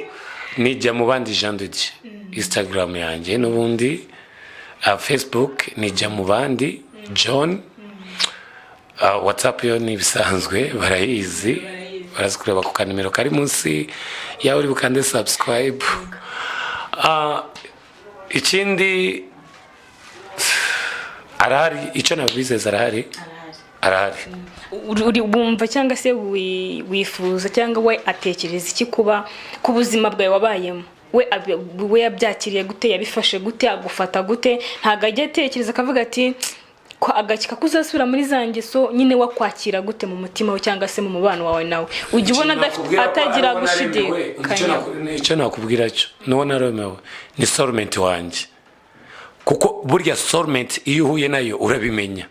nijya mu bandi Jean de Dieu Instagram yanjye, n'ubundi Facebook nijya mu bandi John. WhatsApp yo ni ibisanzwe, barayizi, barazi kureba ku kanimero kari munsi yawe uri bukande subscribe. Ikindi arahari, icyo nabizeza arahari, arahari. Wumva cyangwa se wifuza cyangwa we atekereza iki kuba ku buzima bwawe wabayemo? We yabyakiriye gute? Yabifashe gute? Agufata gute? Ntabwo ajya atekereza akavuga ati Ko agakeka ko uzasubira muri za ngeso nyine, wakwakira gute mu mutima we cyangwa se mu mubano wawe nawe? Ujya ubona atagira gushidikanya? Icyo nakubwira cyo, nuwo naremewe ni soulmate wanjye, kuko burya soulmate iyo uhuye nayo urabimenya,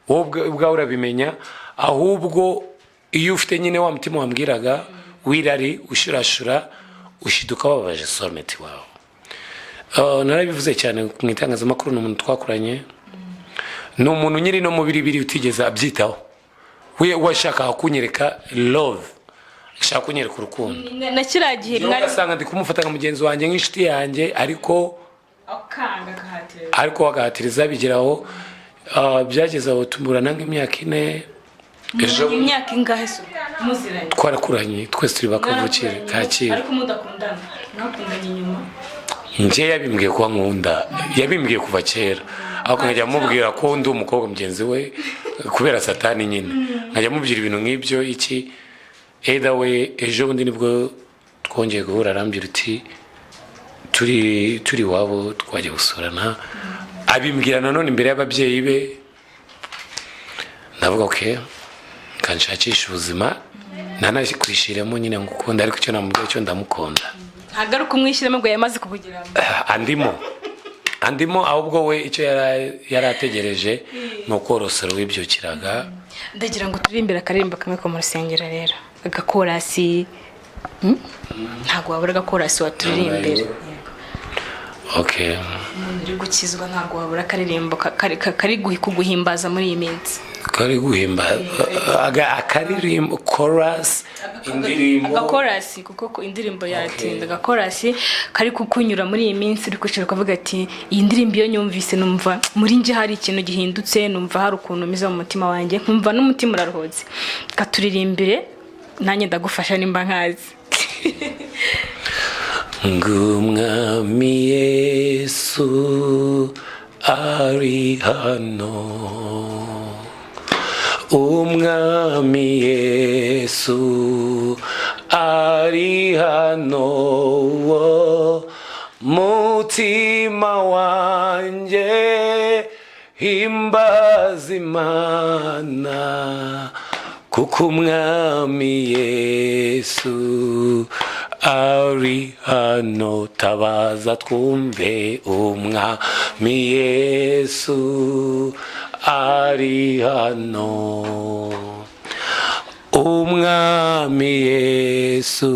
wowe ubwawe urabimenya. Ahubwo iyo ufite nyine wa mutima wambwiraga w'irari, ushurashura, ushiduka wababaje soulmate wawe. Narabivuze cyane mu itangazamakuru, ni umuntu twakoranye, ni umuntu nyiri no mu biribiri utigeze abyitaho. We washakaga kunyereka love, ashaka kunyereka urukundo. Na kiriya gihe mwari Ugasanga ndi kumufata nka mugenzi wanjye, nk'inshuti yanjye, ariko akanga, akahatira. Ariko agahatiriza bigeraho, byageze aho tumburana nk'imyaka 4 ejo. Imyaka ingahe se muziranye? Twarakuranye twese, turi bakavukire Kacyiru. Ariko mudakundana, mwakundanye nyuma? Njye yabimbwiye kuba nkunda, yabimbwiye kuva kera, ariko nkajya mubwira ko ndi umukobwa mugenzi we, kubera Satani nyine, nkajya mubwira ibintu nk'ibyo iki. Either we, ejo bundi nibwo twongeye guhura, arambwira uti turi iwabo, twajya gusurana, abimbwira nanone imbere y'ababyeyi be. Ndavuga ok, kanshakisha ubuzima, nanakwishiremo nyine ngukunda, ariko icyo namubwira cyo, ndamukunda. Ntabwo ari ukumwishyiramo ngo yamaze kukugeramo. Andimo, ahubwo we icyo yari ategereje ni ukorosora wibyukiraga. Ndagira ngo turirimbire akaririmbo kamwe ko mu rusengero rero, agakorasi. Ntabwo wabura agakorasi waturirimbira. Ok. Umuntu uri gukizwa ntabwo wabura akaririmbo kari kuguhimbaza muri iyi minsi. Kari guhimba akaririmbo, chorus, indirimbo? Agakorasi, kuko indirimbo yatinda. Agakorasi kari kukunyura muri iyi minsi, uri kwicara ukavuga ati: "Iyi ndirimbo iyo nyumvise numva muri njye hari ikintu gihindutse, numva hari ukuntu meze mu mutima wanjye, nkumva n'umutima uraruhutse." Katuririmbire, nanjye ndagufasha nimba nkazi. Ngumwami Yesu ari hano, Umwami Yesu ari hano, mutima wanjye himbaza Imana, kuko Umwami Yesu ari hano. Tabaza twumve, Umwami Yesu ari hano, Umwami Yesu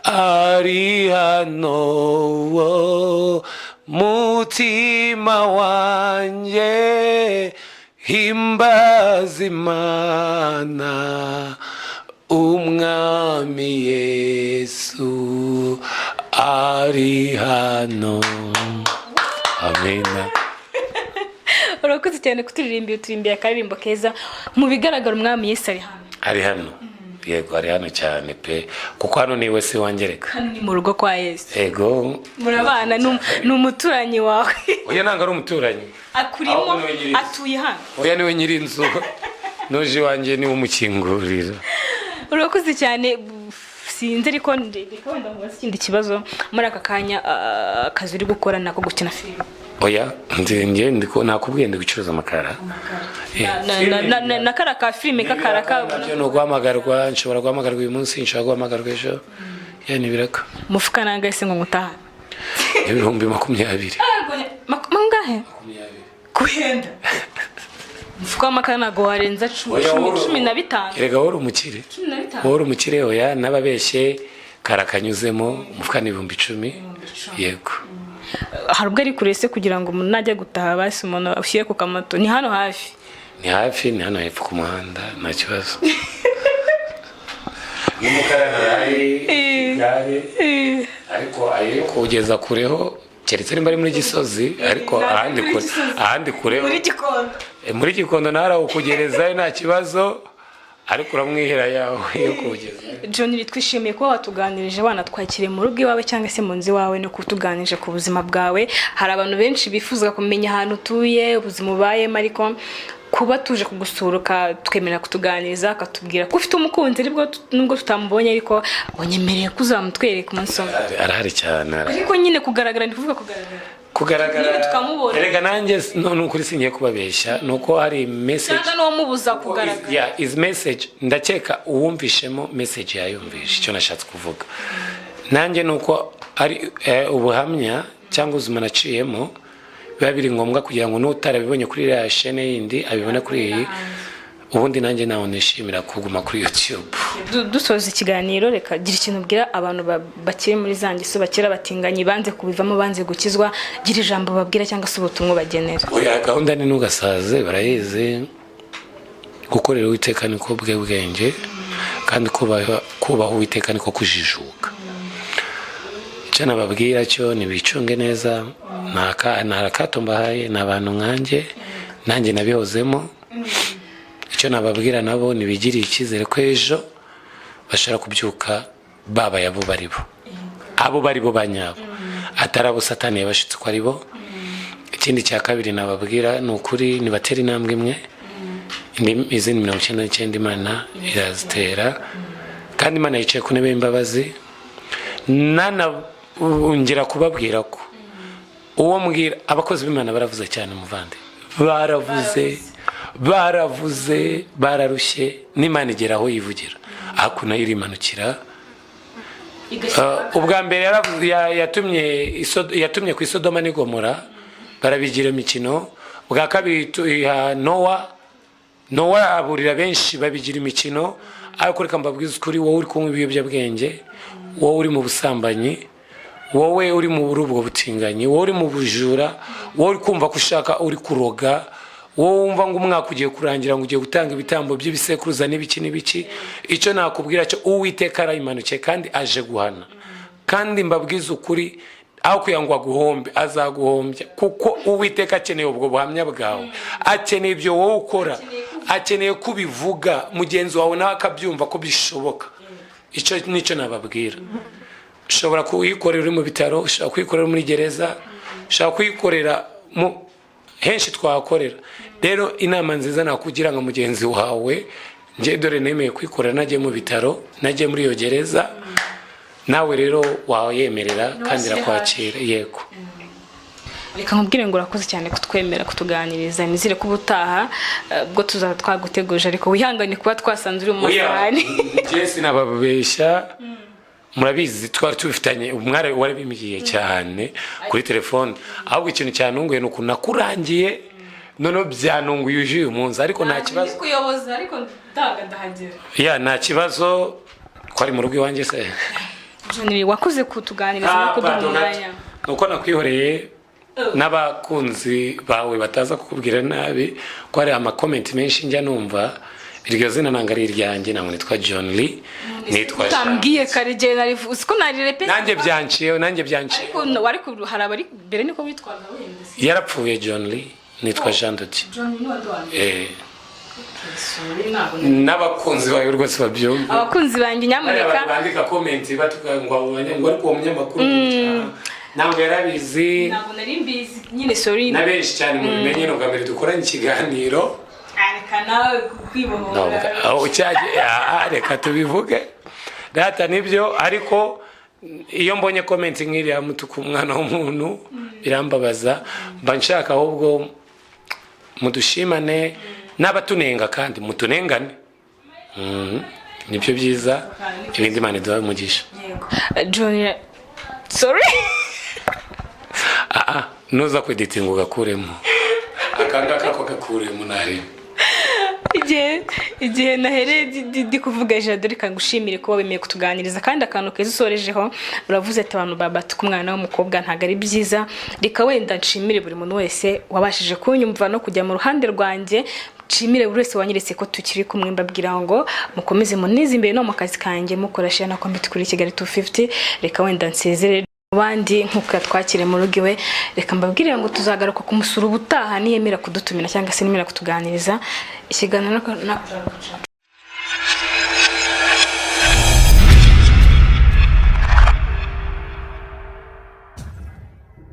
ari hano, mutima wanjye himbaza Imana, Umwami Yesu ari hano. Amena. Urakoze cyane kuturirimbira, uturimbiye akaririmbo keza. Mu bigaragara Umwami Yesu ari hano. Ari hano, yego, ari hano cyane pe, kuko hano niwe si wangereka. Hano ni mu rugo kwa Yesu. Yego. Murabana, ni umuturanyi wawe? Oya, ntabwo ari umuturanyi. Akurimo? Ahubwo niwe nyir'inzu. Atuye hano? Oya, niwe nyir'inzu, nuje iwanjye niwe umukingurira. Urakoze cyane. Sinzi, ariko reka wenda nkubaze ikindi kibazo muri aka kanya. Akazi uri gukora nako gukina filime? Oya, njye nakubwiye, ndi gucuruza amakara. Na kariya ka filime k'akaraka? Nabyo ni uguhamagarwa, nshobora guhamagarwa uyu munsi, nshobora guhamagarwa ejo, ya ni ibiraka. Umufuka nangahe se ngo ngutahane? 20,000. Mangahe kuhenda? Umufuka w'amakara ntabwo warenza 15. Erega wowe uri umukire. 15. Wowe uri umukire. Oya, n'ababeshye karakanyuzemo, umufuka ni 10,000, yego. Hari ubwo ari kure se, kugira ngo umuntu najya gutaha basi umuntu ashyire ku kamoto? Ni hano hafi? Ni hafi, ni hano hepfo ku muhanda, nta kibazo. N'umukarani arahari, igare, ariko ayo kugeza kureho keretse nimba ari muri Gisozi, ariko ahandi kure, ahandi kureho. Muri Gikondo? Muri Gikondo nawe arawukugerezayo nta kibazo, ariko uramwihera yawe yo kuwugeza. John, twishimiye kuba watuganirije, wanatwakiriye mu rugo iwawe cyangwa se mu nzu iwawe, no kutuganirije ku buzima bwawe. Hari abantu benshi bifuza kumenya ahantu utuye, ubuzima ubayemo, ariko kuba tuje kugusura ukatwemerera kutuganiriza, akatubwira ko ufite umukunzi, aribwo nubwo tutamubonye, ariko wanyemereye ko uzamutwereka umunsi umwe. Arahari cyane, arahari. Ariko nyine kugaragara, ndi kuvuga kugaragara. Kugaragara. Nyine tukamubona. Erega nanjye ni ukuri singiye kubabeshya, ni uko hari message Cyangwa n'uwamubuza kugaragara. Yeah, is message, ndakeka uwumvishemo message yayumvishe icyo nashatse kuvuga. Nanjye ni uko ari ubuhamya cyangwa ubuzima naciyemo, biba biri ngombwa kugira ngo n'utarabibonye kuri iriya shene yindi abibone kuri iyi. Ubundi nanjye nawe nishimira kuguma kuri YouTube. Dusoza ikiganiro, reka gira ikintu ubwira abantu bakiri muri za ngeso, bakiri abatinganyi, banze kubivamo, banze gukizwa. Gira ijambo babwira cyangwa se ubutumwa bagenera. Oya, gahunda ni ntugasaze, barayizi. Gukorera Uwiteka niko bwe bwenge, kandi kubaha Uwiteka niko kujijuka. Icyo nababwira cyo, ntibicunge neza. Nta akato mbahaye, ni abantu nkanjye, nanjye nabihozemo. Icyo nababwira nabo, ntibigiriye icyizere ko ejo bashobora kubyuka babaye abo bari bo, abo bari bo banyabo, atari abo Satani yabashitse ko ari bo. Ikindi cya kabiri nababwira ni ukuri, nibatera intambwe imwe, izindi 99 Imana irazitera. Kandi Imana yicaye ku ntebe y'imbabazi. Nanongera kubabwira ko uwo mbwira, abakozi b'Imana baravuze cyane, muvande, baravuze, baravuze, bararushye. N'Imana igera aho yivugira, ariko nayo irimanukira. Ubwa mbere yatumye ku Isodoma n'i Gomora, barabigira imikino. Bwa kabiri iha Nowa, Nowa aburira benshi, babigira imikino. Ariko reka mbabwize ukuri, wowe uri kunywa ibiyobyabwenge, wowe uri mu busambanyi, wowe uri mu ubwo butinganyi, wowe uri mu bujura, wowe uri kumva ko ushaka, uri kuroga, wowe wumva ngo umwaka ugiye kurangira ngo ugiye gutanga ibitambo by'ibisekuruza n'ibiki n'ibiki, icyo nakubwira cyo, Uwiteka arayimanukiye kandi aje guhana. Kandi mbabwize ukuri, aho kugira ngo aguhombe azaguhombya, kuko Uwiteka akeneye ubwo buhamya bwawe, akeneye ibyo wowe ukora, akeneye ko ubivuga, mugenzi wawe nawe akabyumva ko bishoboka. Icyo nicyo nababwira. Ushobora kuyikorera uri mu bitaro, ushobora kuyikorera muri gereza, ushobora kuyikorera mu henshi twahakorera. Rero inama nziza nakugira ngo mugenzi wawe, njye dore nemeye kwikorera, nagiye mu bitaro, nagiye muri iyo gereza, nawe rero wayemerera kandi irakwakira, yego. Reka nkubwire ngo urakoze cyane kutwemera kutuganiriza. Nizere ko ubutaha bwo tuzaba twaguteguje, ariko wihangane kuba twasanze uri mu masahani. Njye sinababeshya, murabizi twari tubifitanye, umwari warabimbwiye cyane kuri telefone. Ahubwo ikintu cyanunguye ni ukuntu nakurangiye, noneho byanunguye uje uyu munsi, ariko nta kibazo. Kuyoboza, ariko ndaga ndahagera. Ya, nta kibazo, twari mu rugo iwanjye se. John, wakoze kutuganiriza no kuduha umwanya. Nuko nakwihoreye n'abakunzi bawe bataza kukubwira nabi, ko hari amakomenti menshi njya numva. Iryo zina ntabwo ari iryanjye, ntabwo nitwa John Lee, nitwa Jean. Utambwiye kare igihe narivuze ko narirepese. Nanjye byanciyeho, nanjye byanciyeho. Ariko wari hari abari mbere niko witwaga wenda se. Yarapfuye John Lee, nitwa Jean Dodi. John ni wandi wa mbere. Eh, Sorry, ntabwo n'abakunzi bawe rwose babyumva. Abakunzi banjye, nyamuneka. Abantu bandika komenti batuka ngo abo ngo ariko uwo munyamakuru ntabwo yarabizi. Ntabwo nari mbizi nyine, sorry. Na benshi cyane mubimenye, ni ubwa mbere dukoranye ikiganiro. Reka nawe kwibohora. Aho reka tubivuge data, nibyo. Ariko iyo mbonye komenti nk'iriya mutuku umwana w'umuntu, birambabaza. Mba nshaka ahubwo mudushimane, n'abatunenga kandi mutunengane. Nibyo byiza, ibindi Imana iduha umugisha. Yego John, sorry. Ah, nuza kweditinga ugakuremo aka ngaka ko gakuremo ntarebe. Igihe nahereye ndi kuvuga, Jado, reka ngushimire kuba wemeye kutuganiriza. Kandi akantu keza usorejeho, uravuze ati abantu babatuka umwana w'umukobwa ntabwo ari byiza. Reka wenda nshimire buri muntu wese wabashije kunyumva no kujya mu ruhande rwanjye, nshimire buri wese wanyeretse ko tukiri kumwe. Mbabwira ngo mukomeze munize imbere no mu kazi kanjye, mukora share na comment kuri Kigali 250. Reka wenda nsezere abandi nk'uko yatwakiriye mu rugo iwe. Reka mbabwire ngo tuzagaruka kumusura ubutaha niyemera kudutumira cyangwa se nimera kutuganiriza ikiganiro.